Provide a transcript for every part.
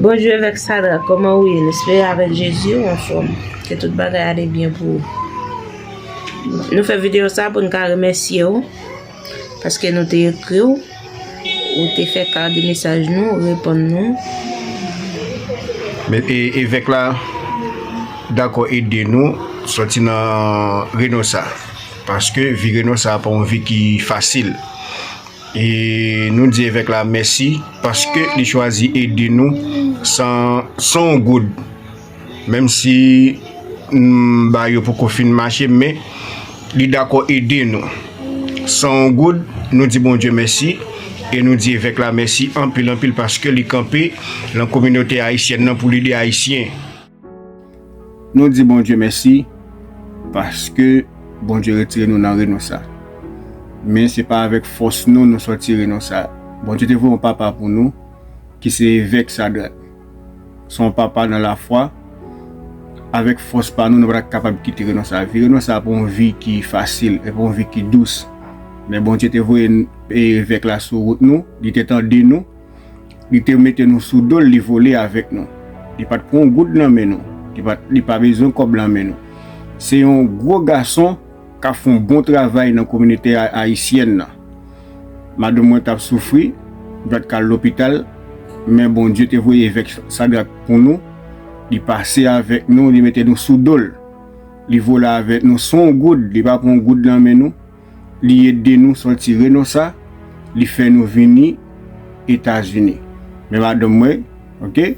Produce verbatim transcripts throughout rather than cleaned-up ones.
Bonjou, Evèk Sadrak, kòman ou ye? M espere avèk Jezi ou anfòm. Ke tout bagay ale byen pou ou. Nou fè videyo sa pou n ka remèsye w, paske nou te ekri w, ou te fè ka de mesaj nou, ou reponn nou. Men, e, evèk la dakò ede nou sòti nan Reno sa. Paske vi Reno sa pa yon vi ki fasil. E nou di evèk la mèsi paske li chwazi ede nou san, san yon goud. Menm si, mm, bagay yo poko fin mache, men li dakò ede nou. San yon goud, nou di Bondye mèsi e nou di evèk la mèsi anpil, anpil paske li kanpe nan kominote ayisyèn nan pou l ede Ayisyen. Nou di Bondye mèsi paske Bondye retire nou nan Reno sa. Men se pa avèk fòs nou nou sòti Reno sa. Bondye te voye yon papa pou nou ki se Evèk Sadrak. Se yon papa nan lafwa. Avèk fòs pa nou, nou pa t ap kapab kite Reno sa. Vi Reno sa pa yon vi ki fasil, e pa yon vi ki dous. Men Bondye te voye n-, e, Evèk la sou wout nou, li te tande nou, li te mete nou sou do l, li vole avèk nou. Li pa t pran yon goud nan men nou. Li pa t, li pa bezwen kòb nan men nou. Se yon gwo gason k ap fè yon bon travay nan kominote a-, ayisyèn nan. Madanm mwen t ap soufri, li pa t ka al lopital, men Bondye te voye Evèk Sadrak pou nou. Li pase avèk nou, li mete nou sou do l. Li vole avèk nou san yon goud, li pa pran yon goud nan men nou. Li ede nou sòti Reno sa, li fè nou vini Etazini. Men madanm mwen, oke?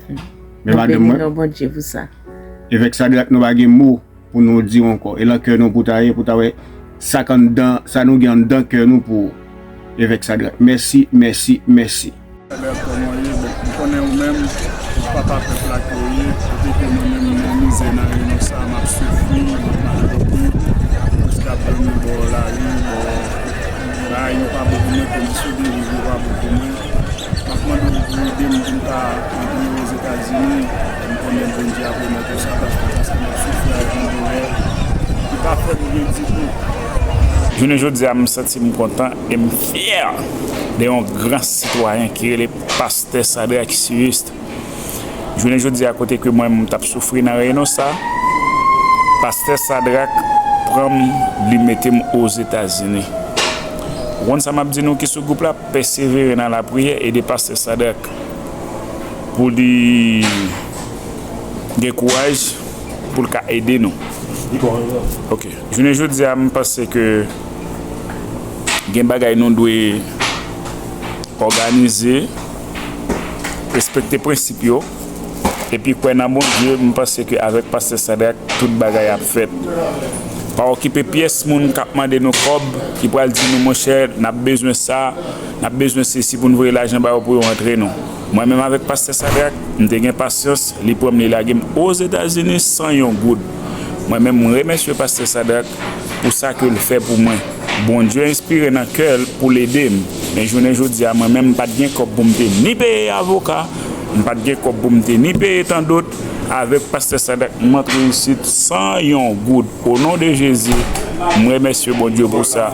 Men madanm mwen. Beni non Bondye pou sa. Evèk Sadrak, nou pa gen mo pou nou di w ankò. E lan kè nou pou ta ye, pou ta wè sa k anndan, sa nou gen anndan kè nou pou Evèk Sadrak. Mèsi, mèsi, mèsi. Sadrak, kòman w ye? Bon, m konnen ou menm, ou papa pèp la ke w ye, ou te ke mwen menm nan mizè nan Reno sa, m ap soufri, m ap mal dòmi, m ap dòmi bò lari, bò, bagay yo pa bon pou mwen, kondisyon de vi yo pa bon pou mwen. M ap mande w pou ede m pou m ka antre Ozetazini. M konnen Bondye ap remèt ou sa, paske, paske m ap soufri avèk yon doulè ki pa fè m byen ditou. Jounen jodi a, m santi m kontan e m fyè de yon gran sitwayen ki rele Pastè Sadrak Siriste. Jounen jodi a, kote ke mwen, m t ap soufri nan Reno sa, Pastè Sadrak pran m, li mete m Ozetazini. Ou konn sa m ap di nou ki sou gwoup la? Pèsevere nan lapriyè, ede Pastè Sadrak pou li gen kouraj pou l ka ede nou. Ok. Jounen jodi a, m panse ke gen bagay nou dwe òganize, respekte prensip yo, epi kwè nan Bondye. M panse ke avèk Pastè Sadrak, tout bagay ap fèt. Pa okipe pyès moun k ap mande nou kòb, ki pral di nou, monchè, n ap bezwen sa, n ap bezwen sesi pou n voye lajan ba yo pou yo antre nou. Mwen menm avèk Pastè Sadrak, m te gen pasyans, li pran m, li lage m Ozetazini san yon goud. Mwen menm, m remèsye Pastè Sadrak pou sa ke l fè pou mwen. Bondye enspire nan kè l pou l ede m. Men jounen jodi a, mwen menm, m pa t gen kòb pou m te ni peye avoka, m pa t gen kòb pou m te ni peye tandòt. Avèk Pastè Sadrak, m antre isit san yon goud. O non de Jezi, m remèsye Bondye pou sa.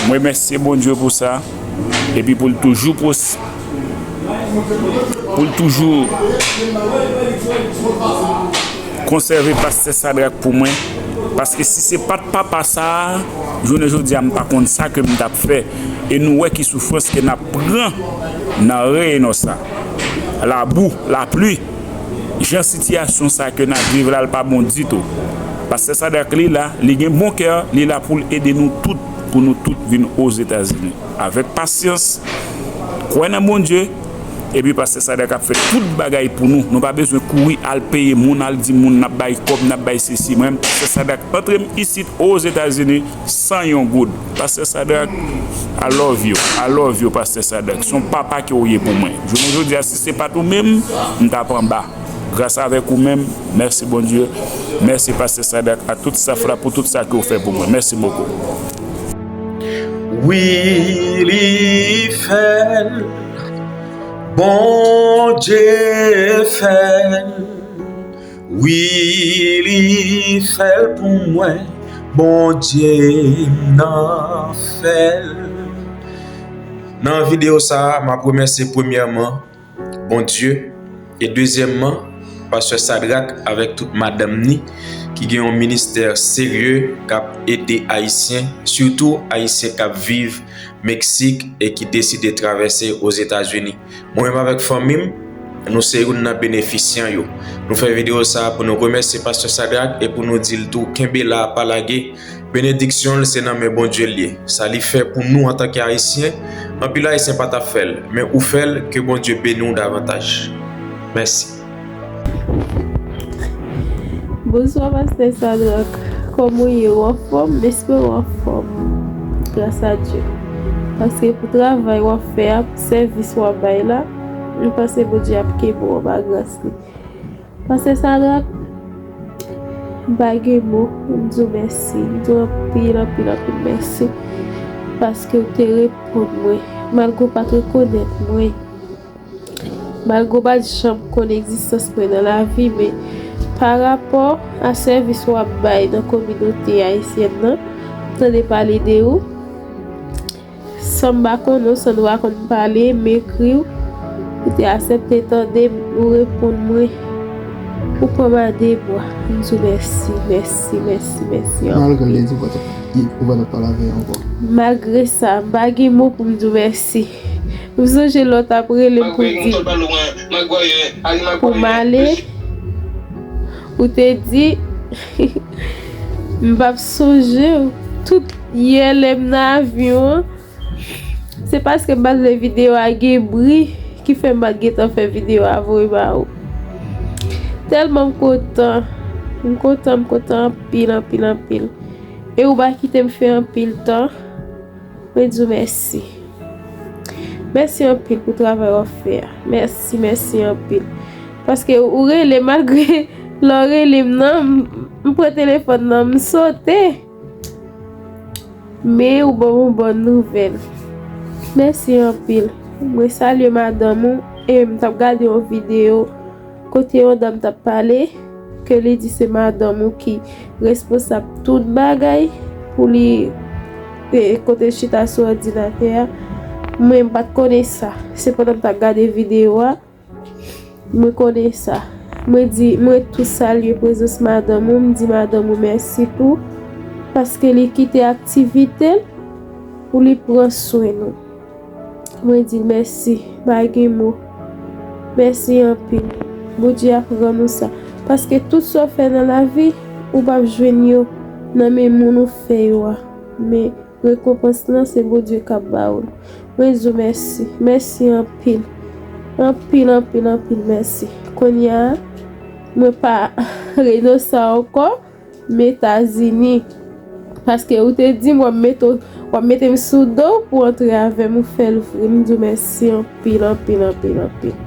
M remèsye Bondye pou sa. Epi pou l toujou pwos-, pou l toujou konsève Pastè Sadrak pou mwen. Paske si se pa t papa sa a, jounen jodi a, m pa konn sa ke m t ap fè. E nou wè ki soufrans ke n ap pran nan Reno sa. Labou, lapli, jan sitiyasyon sa ke n ap viv la, l pa bon ditou. Pastè Sadrak, li la, li gen bon kè, li la pou l ede nou tout, pou nou tout vin Ozetazini. Avèk pasyans, kwè nan Bondye, epi Pastè Sadrak ap fè tout bagay pou nou. Nou pa bezwen kouri al peye moun, al di moun n ap bay kòb, n ap bay sesi. Mwen, Pastè Sadrak antre m isit Ozetazini san yon goud. Pastè Sadrak, I love you, I love you, Pastè Sadrak. Se yon papa ke w ye pou mwen. Jounen jodi a, si se pa t ou menm, m t ap anba. Gras avèk ou menm, mèsi Bondye. Mèsi Pastè Sadrak, a tout staff la pou tout sa ke w fè pou mwen. Mèsi bokou. Wi, li fè l. Bondye fè l. Wi, li fè l pou mwen. Bondye m nan fè l. Nan videyo sa a, m ap remèsye premyèman Bondye, e dezyèmman, pastè Sadrak avèk tout madanm ni ki gen yon ministè serye k ap ede Ayisyen, sitou Ayisyen k ap viv Meksik e ki deside travèse Ozetazini. Mwen menm avèk fanmi m, nou se youn nan benefisyan yo. Nou fè videyo sa a pou nou remèsye pastè Sadrak e pou nou di l tou kenbe la, pa lage. Benediksyon l se nan men Bondye l ye. Sa li fè pou nou antanke Ayisyen, anpil Ayisyen pa t ap fè l, men ou fè l, ke Bondye beni w davantaj. Mèsi. Bonswa pastè Sadrak, kòman w ye? W anfòm? M espere w anfòm. Gras a Dye. Paske pou travay w ap fè a, pou sèvis w ap bay la, m panse Bondye ap kenbe w anba gras li. Pastè Sadrak, m pa gen mo pou m di w mèsi. M di w anpil, anpil, anpil mèsi. Paske w te reponn mwen, malgre w pa t rekonèt mwen. Malgre w pa t janm konn egzistans mwen nan lavi, men pa rapò a sèvis w ap bay nan kominote ayisyèn nan, m tande pale de ou. San m pa konnen w, san nou pa konn pale, m ekri w, ou te aksepte tande m, ou reponn mwen, ou pran m a de bra. M di w mèsi, mèsi, mèsi, mèsi anpil. Malgre l te di ou pa t ap pale avè l ankò. Malgre sa, m pa gen mo pou m di w mèsi. M sonje lè w t ap rele m pou di pou m ale, ou te di m p ap sonje w. Tout yè lè m nan avyon an, se paske m pa t vle videyo a gen bri ki fè m pa t gentan fè videyo a voye ba ou. Tèlman m kontan, m kontan, m kontan anpil, anpil, anpil. E ou pa kite m fè anpil tan. Mwen di w mèsi. Mèsi anpil pou travay w ap fè a. Mèsi, mèsi anpil. Paske ou rele, malgre lè w rele m nan, m, m pran telefòn nan, m sote. Men ou ban m yon bòn nouvèl. Mèsi anpil. Mwen salye madanm ou e m t ap gade yon videyo kote yon dam t ap pale, ke li di se madanm ou ki responsab tout bagay pou li, e, kote l chita sou òdinatè a. Mwen, m pa t konnen sa. Se pandan m t ap gade videyo a, mwen konnen sa. Mwen di, mwen tou salye prezans madanm ou, m di madanm ou mèsi tou, paske li kite aktivite l pou li pran swen nou. Mwen di l mèsi, pa gen mo. Mèsi anpil. Bondye ap rann ou sa. Paske tout sa w fè nan lavi, ou p ap jwenn yo nan men moun ou fè yo a. Men rekonpans lan, se Bondye k ap ba ou l. Mwen di w mèsi. Mèsi anpil. Anpil, anpil, anpil mèsi. Kounye a, mwen pa renosan ankò. M Etazini. Paske ou te di m w ap mete, w ap mete m sou do w pou antre avè m, ou fè l vre. M di w mèsi anpil, anpil, anpil, anpil.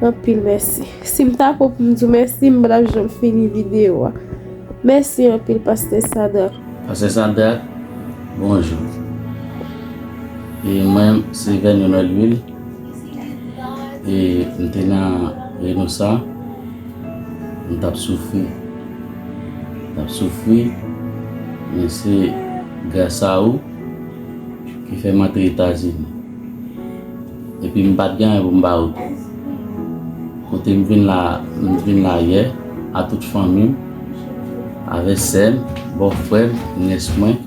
Anpil mèsi. Si m ta pran pou m di w mèsi, m pa t ap janm fini videyo a. Mèsi anpil, pastè Sadrak. Pastè Sadrak, bonjou. E mwen, se Vènyo Nòdwil. E m te nan Renosa, m t ap soufri. M t ap soufri, men se gras a ou ki fè m antre Etazini. Epi m pa t gen anyen pou m ba ou tou. Kote m vin la, m vin la yè, a tout fanmi m, avè sè m, bòfrè m, nyès mwen,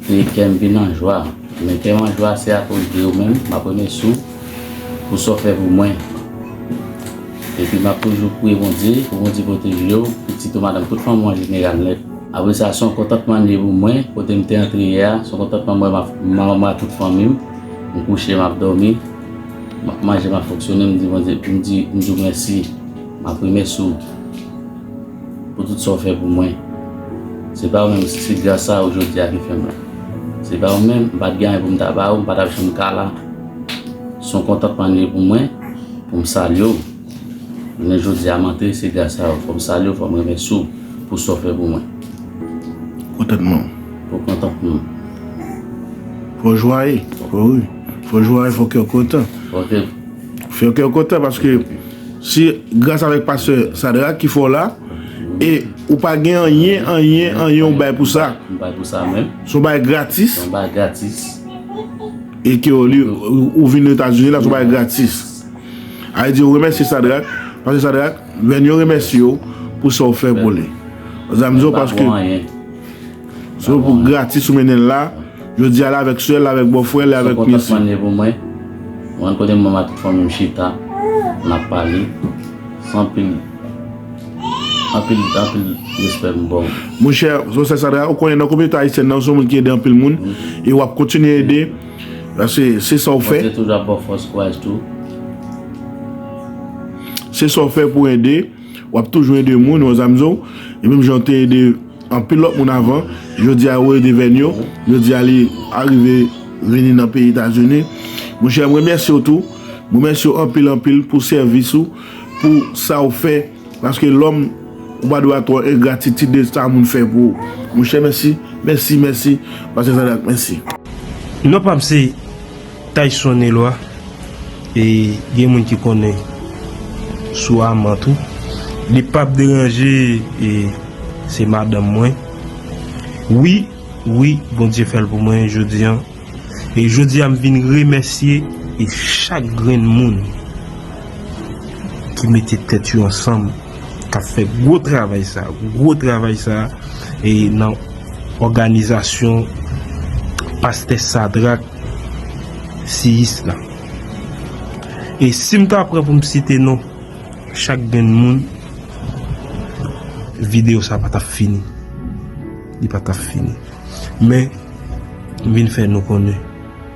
e kè m vin an jwa. Men kè m an jwa, se akoz de ou menm, m ap remèsye w pou sa w fè pou mwen. Epi m ap toujou priye Bondye, pou Bondye pwoteje w, pitit ou, madanm, tout fanmi w an jeneral nèt. Apre sa, se yon kontantman li ye pou mwen, kote m te antre yè a, se yon kontantman mwen, m ap, m a, m a tout fanmi m, m kouche, m ap dòmi, m ap manje, m ap fonksyone, m di Bondye, m di, m di w mèsi, m ap remèsye w pou tout sa w fè pou mwen. Se pa ou menm, se gras a ou jodi a ki fè m la. Se pa ou menm, m pa t gen anyen pou m ta ba ou, m pa t ap janm ka la. Se yon kontantman li ye pou mwen, pou m salye w. Jounen jodi a, m antre, se gras a ou. Fò m salye w, fò m remèsye w pou sa w fè pou mwen. Kontantman w. Pou kontantman m. Fò w jwaye. Fò, wi. Fò w jwaye, fò kè w kontan. Fò kè. Fò kè w kontan paske se gras avèk pastè Sadrak ki fè w la, e ou pa gen anyen, anyen, anyen w bay pou sa. M bay pou sa menm. Se yon bagay gratis. Se yon bagay gratis. E ke w, li, ou, ou vin Etazini la, se yon bagay gratis. Ayiti, yo remèsye Sadrak, paske Sadrak, Vènyo remèsye w pou sa w fè pou li. Zanmi, paske se pou gratis ou mennen l la, jodi a la avèk sè l, avèk bòfrè l, avèk mesye. Kontan pou mwen. Mwen kote mwen ak tout fanmi m chita, n ap pale, se anpil, anpil, anpil respè m ba w. Monchè, Sosè Sadrak, ou konnen nan kominote ayisyèn nan, ou se yon moun ki ede anpil moun, e w ap kontinye ede, paske se sa w fè. Bondye toujou ap ba w fòs, kouraj tou. Se sa w fè pou ede, w ap toujou ede moun, w zanmi, e menm jan w te ede anpil lòt moun avan, jodi a ou ede Vènyo, jodi a li arive vini nan peyi Etazini. Monchè, m remèsye w tou, m remèsye w anpil, anpil pou sèvis ou, pou sa w fè, paske lòm, ou pa dwe a twò engratitid de sa moun fè pou ou. Monchè, mèsi, mèsi, mèsi, Pastè Sadrak, mèsi. Non pa m se Tayson Eloi, e gen moun ki konnen sou Aman tou. Li p ap deranje, e se madanm mwen. Wi, wi, Bondye fè l pou mwen jodi an. E jodi a, m vin remèsye e chak grenn moun ki mete tèt yo ansanm, k ap fè gwo travay sa, gwo travay sa, e nan òganizasyon Pastè Sadrak Siyis la. E si m ta pran pou m site non chak grenn moun, videyo sa pa t ap fini. Li pa t ap fini. Men, m vin fè nou konnen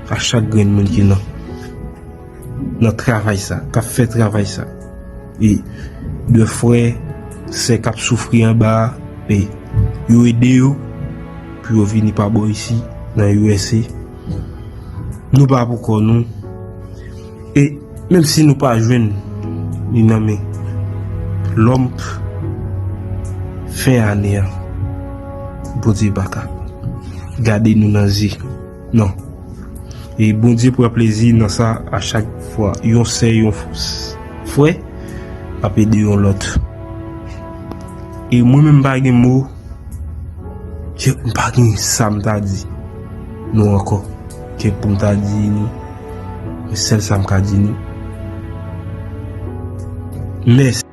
a chak grenn moun ki nan, nan travay sa, k ap fè travay sa. E de frè, sè k ap soufri anba a, e yo ede yo pou yo vini pa bò isi, nan U S A. Nou pa pou kò nou. E menm si nou pa jwenn li nan men lòm, fen ane a, Bondye pa ka gade nou nan zye. Non. E Bondye pran plezi nan sa a chak fwa. Yon sè, yon f-, frè ap ede yon lòt. E mwen menm, m pa gen mo, je, m pa gen sa m ta di nou ankò. Ke pou m ta di nou, men sèl sa m ka di nou. Mèsi.